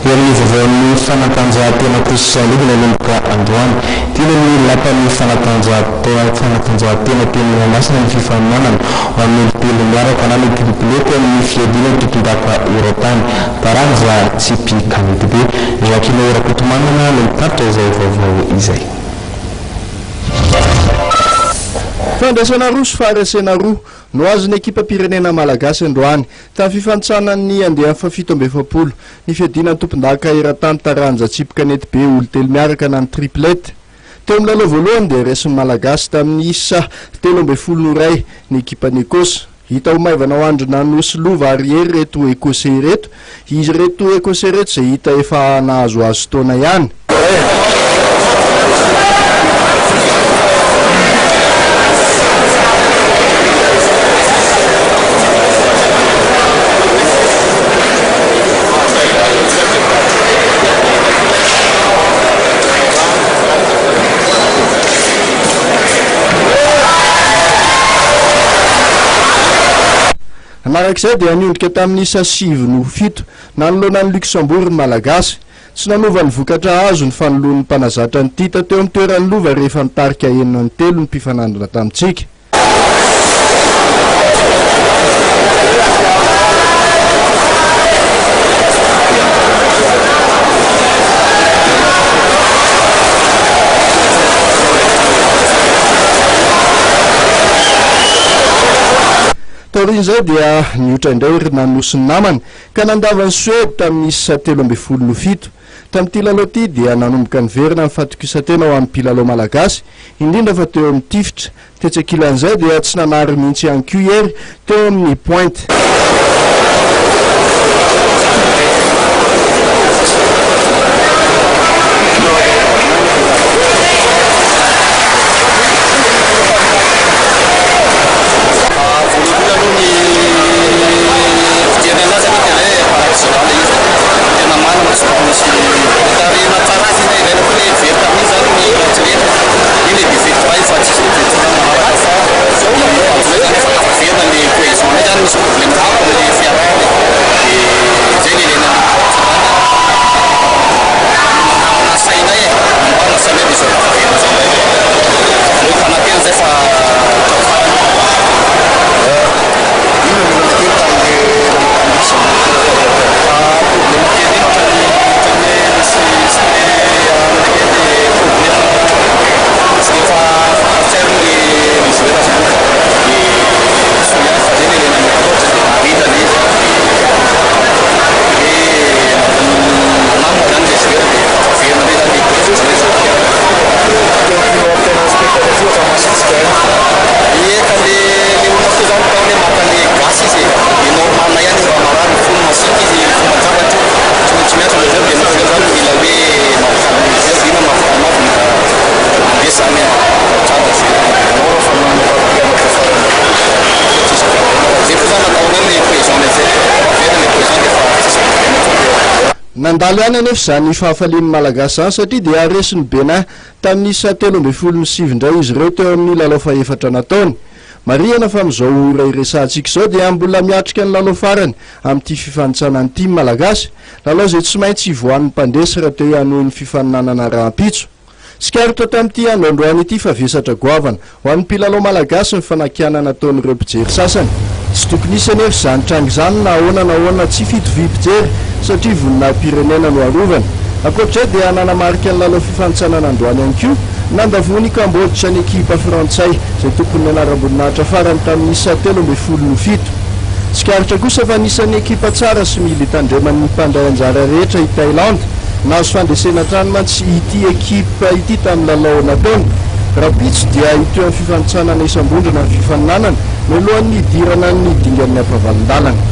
Eo amin'ny vaovaon'ny fanatanjahantena kosa indray dia nanomboka androany teny amin'ny lapan'ny fanatanjahantena teny Mahamasina ny fifaninanana ho an'ny olon-telo miaraka na ny triplette amin'ny fiadiana ny tompondaka eran-tany taranja tsipy kanetibe. Jacquinot Rakotomanana no mitatitra izay vaovao izay. Fandraisana roa sy faharesena roa no azon'ny ekipam-pirenena malagasy androany tamin'ny fifanintsanan'ny andiany fahafito amby 40 ny fiadiana ny tompondaka eran-tany taranja tsipy kanetibe olon-telo miaraka na ny triplette. Teo amin'ny lalao voalohany dia resin'ny Malagasy tamin'ny isa 13 no iray ny ekipan'i Ecosse. Hita ho maivana ho an-dry Nanou sy Lova ary Hery ireto Ecossais ireto. Ireto Ecossais ireto izay hita efa nahazoazo taona ihany. Manaraka izay dia niondrika tamin'ny isa sivy noho fito nanoloana an'i Luxembourg ny Malagasy. Tsy nanova ny vokatra azo ny fanoloan'ny mpanazatra ny Tita teo amin'ny toeran'ny lova rehefa nitarika enina no telo ny mpifanandrina tamintsika. Taorian'izay dia niotra indray ry Nanou sy ny namany ka nandava an'i Suède tamin'ny isa 13 no fito. Tamin'ity lalao ity dia nanomboka niverina ny fahatokisan-tena ho an'ny mpilalao malagasy, indrindra fa teo amin'ny tifitra. Tetsy ankilan'izay dia tsy nanary mihitsy ihany koa i Hery teo amin'ny pointe. Voalohany aloha ny fijeriny anazy aloha dia hoe par accident ilay izy e, tena marina tsy tokony hisy tarihina tsara azy iny e, ilaina koa ilay very tamin'iny zany ny tsy rehetra, iny ilay défaite iray fa tsisy défaite intsony manaraka fa ny tanjona zany efa tafaverina ny cohésion ndray zany misy problème tampoka le fiarahana e, dia zay le ilaina ny fitsarana mandamina sainay e, mandamina sainay dia izao tafaverina izao indray dia fanantena zay fa hatramin'ny farany. Inona no olana kely tamin'ilay namoahan'ny isa ny Problème kely iny ohatran'ny ohatran'ny hoe misy tsy dia anona kely le problème tsy dia efa fantatsay aloha le le joueur zany dia soa ihany fa zay le ilaina ny coach dia marina le izy dia hoe nanamina zany le joueur dia tafaverina indray zany le coach zay zao. Ie ka le le olona koa zany tao hoe maka le gasy izy e, de normal ihany izy raha marary ny fony masiaka izy fomban-javatra io, tsy maintsy miantso le zao de ny avy eo zany mila hoe mampifaly ny joueur, ina mahafaly anazy mila mandeha zany tsara zay. Tsisy problème fa zay koa zany natao hoe le cohesion amizay fa very le cohesion de efa tsisy problème intsony de. Nandalo ihany anefa izany fahafalian'ny Malagasy izany satria dia resin'i Bénin Tamin'ny isa 13 no sivy indray izy ireo teo amin'ny lalao fahefatra nataony. Marihana fa amin'izao ora iresahantsika izao dia mbola miatrika ny lalao farany amin'ity fifanintsanana ity ny Malagasy, lalao izay tsy maintsy hivoahan'ny mpandresy raha te hanohy ny fifaninanana rahampitso. Tsikaritra tamin'ity andro androany ity fa vesatra goavana Ho an'ny mpilalao malagasy ny fanakianana ataon'ireo mpijery sasany. Tsy tokony hisy anefa izany tranga izany na ahoana na ahoana tsy fitoviam-pijery satria voninahi-pirenena no arovana. Ankoatr'izay dia nanamarika ny lalao fifanintsanana androany ihany koa nandavoan'i Cambodge ny ekipa frantsay izay tompon'ny anaram-boninahitra farany tamin'ny isa 13 no fito. Tsikaritra kosa fa anisan'ny ekipa tsara sy mila itandreman'ny mpandray anjara rehetra i Thaïlande. Nahazo fandresena hatrany mantsy ity ekipa ity tamin'ny lalao nataony. Rahampitso dia hitohy amin'ny fifanintsanana isam-bondrona ny fifaninanana, mialohan'ny hidirana ny dingan'ny ampavalon-dalana.